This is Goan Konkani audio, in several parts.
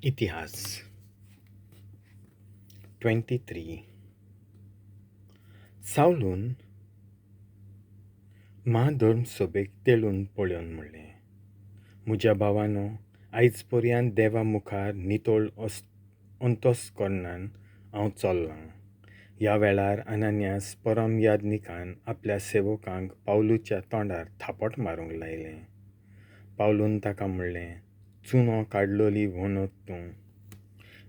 इतिहास 23. सावलून म्हाधर्म सभेक तेळून पळोवन म्हणलें, म्हज्या भावानो, आयज पर्यंत देवा मुखार नितळ अंतस्करणान हांव चल्लां. ह्या वेळार अनन्यास परम याज्ञिकान आपल्या सेवकांक पावलूच्या तोंडार थापट मारूंक लायलें. पावलून ताका म्हणलें, चुनो काडलोली वणत तूं,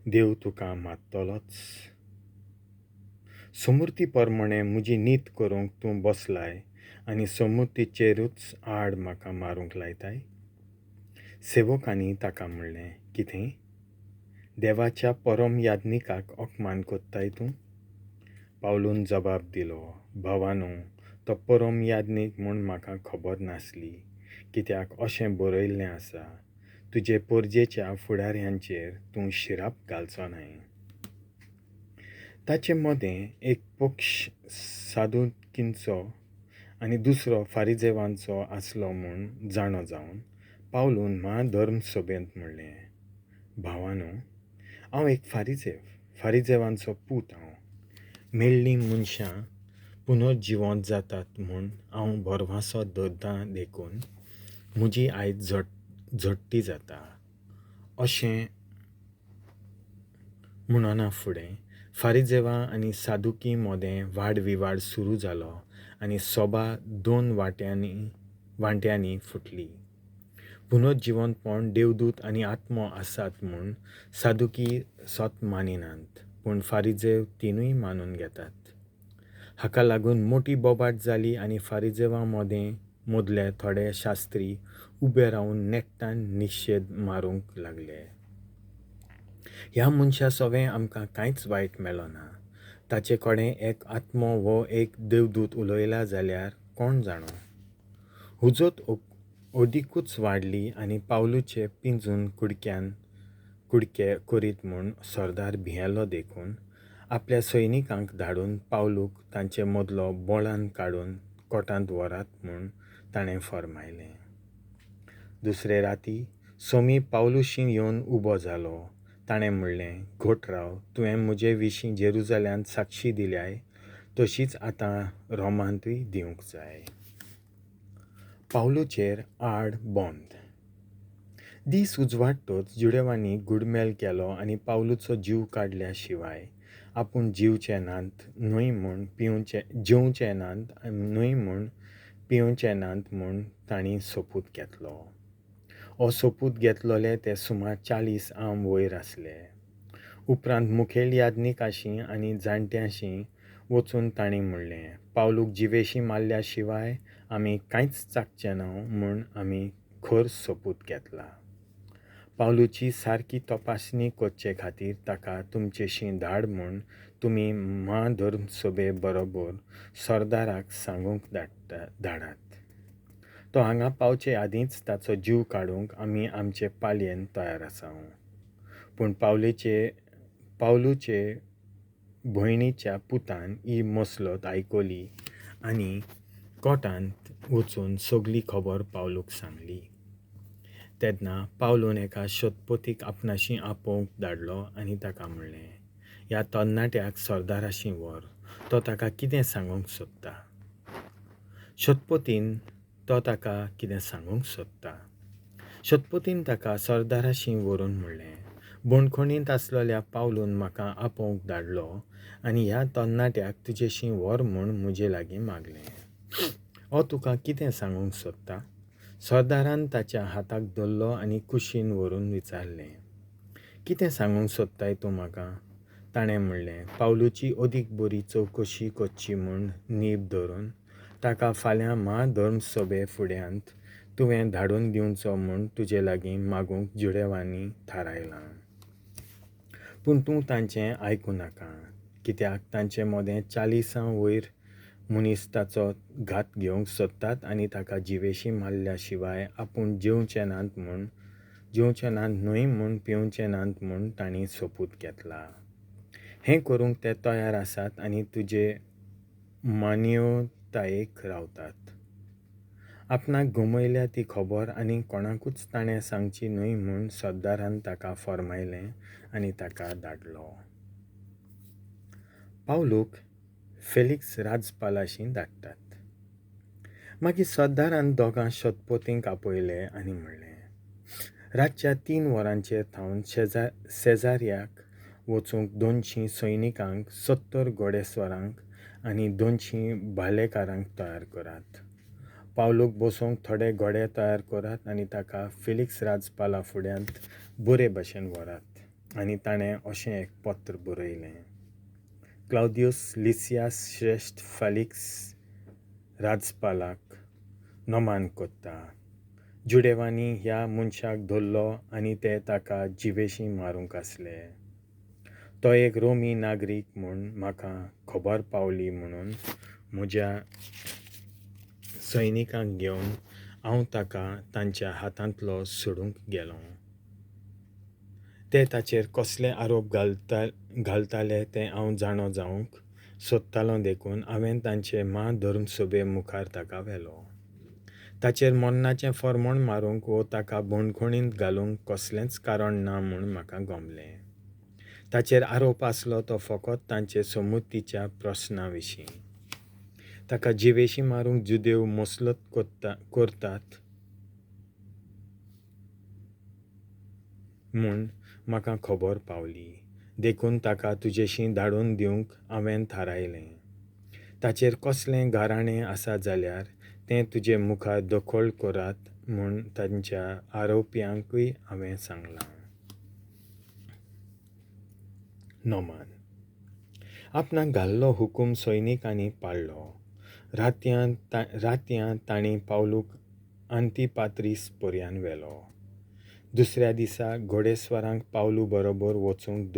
देव तुका मारतलोच. समूर्ती परमणें म्हजी नीत करूंक तूं बसलाय आनी समूर्तीचेरूच आड म्हाका मारूंक लायताय. सेवकांनी ताका म्हणलें, कितें, देवाच्या परम याज्ञिकाक अपमान कोत्ताय तूं? पावलून जबाब दिलो, भावानो, तो परम याज्ञीक म्हूण म्हाका खबर नासली, कित्याक अशें बरयल्लें आसा, तुजे पोरजेच्या फुडाऱ्यांचेर तूं शिराप घालचो न्हय. ताचे मदें एक पक्ष सादुकींचो आनी दुसरो फारिजेवांचो आसलो म्हूण जाणो जावन पावलून म्हाधर्म सभेंत म्हणलें, भावानो, हांव एक फारिजेव, फारिजेवांचो पूत हांव. मेल्लीं मनशां पुनर्जिवंत जातात म्हूण हांव भरवासो दवरतां देखून म्हजी आयज झडटी जाता. अशें म्हणना फुडें फारिजेवां आनी सादुकी मदें वादविवाद सुरू जालो आनी सभा दोन वांट्यांनी फुटली. पुनर्जिवंतपण, देवदूत आनी आत्मो आसात म्हूण सादुकी सत मानिनात, पूण फारिजेव तिनूय मानून घेतात. हाका लागून मोटी बोबाट जाली आनी फारिजेवां मदें मदले थोडे शास्त्री उबे रावन नेट्टान निशेद मारूंक लागले. ह्या मनशा सवें आमकां कांयच वायट मेळना. ताचे कडेन एक आत्मो वो एक देवदूत उलयला जाल्यार कोण जाणो. हुजत अदिकूच वाडली आनी पावलूचे पिंजून कुडक्यान कुडके करीत म्हूण सरदार भियेलो देखून आपल्या सैनिकांक धाडून पावलूक तांचे मदलो बळान काडून कोटांत व्हरात म्हूण ताणें फर्मायलें. दुसरे राती सोमी पावलूशी येवन उबो जालो. ताणें म्हणलें, घट राव, तुवें म्हजे विशीं जेरुजाल्यांत साक्षी दिल्याय तशीच आतां रोमांतूय दिवंक जाय. पावलूचेर आड बंद. दीस उजवाडटच जुडेवांनी घुडमेल केलो आनी पावलूचो जीव काडल्या शिवाय आपूण जिवचे नात न्हय म्हूण पिवचे जेवचे नात न्हय म्हूण पिवचे नात म्हूण तांणी सोपूत घेतलो. हो सोपूत घेतलोले ते सुमार 40 आम वयर आसले. उपरांत मुखेल याज्ञिकाशी आनी जाणट्यांशी वचून तांणी म्हणलें, पावलूक जिवेशी मारल्या शिवाय आमी कांयच चाखचे ना म्हूण आमी खर सोपूत घेतला. पावलूची सारकी तपासणी करचे खातीर ताका तुमचेशी धाड म्हूण तुमी म्हाधर्म सभे बरोबर सरदाराक सांगूंक धाडात. तो हांगा पावचे आदींच ताचो जीव काडूंक आमी आमचे पालयेन तयार आसात. पूण पावलूचे भयणीच्या पुतान ही मसलत आयकली आनी कोटांत वचून सगली खबर पावलूक सांगली. तेन्ना पावलून एका शतपथीक आपणाशी आपोवंक धाडलो आनी ताका म्हणलें, ह्या तरणाट्याक सरदाराशी व्हर, तो ताका कितें सांगूंक सोदता. शतपथीन तो ताका कितें सांगूंक सोदता. शतपथीन ताका सरदाराशी व्हरून म्हणलें, बंदखणींत आसलेल्या पावलून म्हाका आपोवंक धाडलो आनी ह्या तरणाट्याक तुजेशी व्हर म्हूण म्हजे लागीं मागलें. हो तुका कितें सांगूंक सोदता? सरदारान ताच्या हाताक धरलो आनी कुशीन व्हरून विचारलें, कितें सांगूंक सोदताय तूं म्हाका? ताणें म्हणलें, पावलूची अदीक बरी चवकशी करची म्हूण नीब धरून ताका फाल्यां म्हाधर्म सभे फुड्यांत तुवें धाडून दिवचो म्हूण तुजे लागीं मागूंक जुडेवांनी थारायलां. पूण तूं तांचें आयकूं नाका, कित्याक तांचे मदें 40 वयर मनीस ताचो घात घेवंक सोदतात आनी ताका जिवेशी मारल्या शिवाय आपूण जेवचे नात न्हय म्हूण पिवचे नात म्हूण तांणी सोपूत घेतला. हें करूंक ते तयार आसात आनी तुजे मान्यतायेक रावतात. आपणाक गमयल्या ती खबर आनी कोणाकूच ताणें सांगची न्हय म्हूण सरदारान ताका फर्मायलें आनी ताका धाडलो. पावलूक फेलिक्स राजपालाशीं धाडटात. मागीर सरदारान दोगां शतपतींक आपयले आनी म्हणलें, रातच्या 3 वरांचेर थावन शेजाऱ्याक वचूंक 200 सैनिकांक, 70 घोडेस्वारांक आनी 200 भालेकारांक तयार करात. पावलूक बसोवंक थोडे घोडे तयार करात आनी ताका फिलिक्स राजपाला फुड्यांत बरे भशेन व्हरात. आनी ताणें अशें एक पत्र बरयलें. क्लावदियस लिसियास श्रेश्ठ फेलिक्स राजपालाक नमान कोत्ता. जुडेवांनी ह्या मनशाक धरलो आनी ते ताका जिवेशीं मारूंक आसले. तो एक रोमी नागरीक म्हूण म्हाका खबर पावली म्हणून म्हज्या सैनिकांक घेवन हांव ताका तांच्या हातांतलो सोडूंक गेलो. ते ताचेर कसले आरोप घालताले तें हांव जाणो जावंक सोदतालो, देखून हांवें तांचे म्हाधर्मसभे मुखार ताका व्हेलो. ताचेर मरणाचें फर्मण मारूंक वो ताका बंदखणींत घालूंक कसलेंच कारण ना म्हूण म्हाका गमलें. ताचेर आरोप आसलो तो फकत तांचे समुतीच्या प्रस्ना विशीं. ताका जिवेशीं मारूंक जुदेव मसलत करतात म्हूण म्हाका खबर पावली, देखून ताका तुजेशीं धाडून दिवंक हांवें थारायलें. ताचेर कसलें गाराणें आसा जाल्यार तें तुजे मुखार दखल करात म्हूण तांच्या आरोप्यांकूय हांवें सांगलां. नोमान आपणाक घाल्लो हुकूम सैनिकांनी पाळ्ळो. रातयां तांणी पावलूक आंतिपात्रीस पर्यान व्हेलो. दुसऱ्या दिसा घोडेस्वारांक पावलू बरोबर वचूंक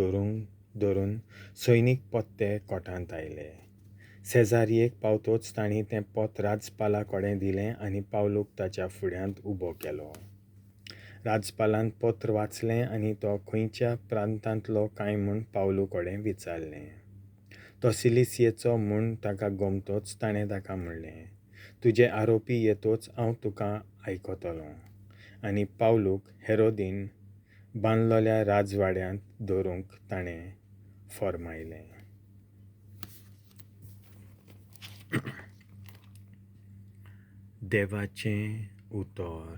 धरून सैनीक पत्ते कोटांत आयले. शेजारयेक पावतोच तांणी तें पत्र राजपाला कडेन दिलें आनी पावलूक ताच्या फुड्यांत उबो केलो. राजपालान पत्र वाचलें आनी तो खंयच्या प्रांतांतलो काय म्हूण पावलू कडेन विचारलें. तो सिलिसियेचो म्हूण ताका गमतोच ताणें ताका म्हणलें, तुजे आरोपी येतोच हांव तुका आयकतलों. आनी पावलूक हेरोदीन बांदलोल्या राजवाड्यांत दवरूंक ताणें फर्मायलें. देवाचें उतर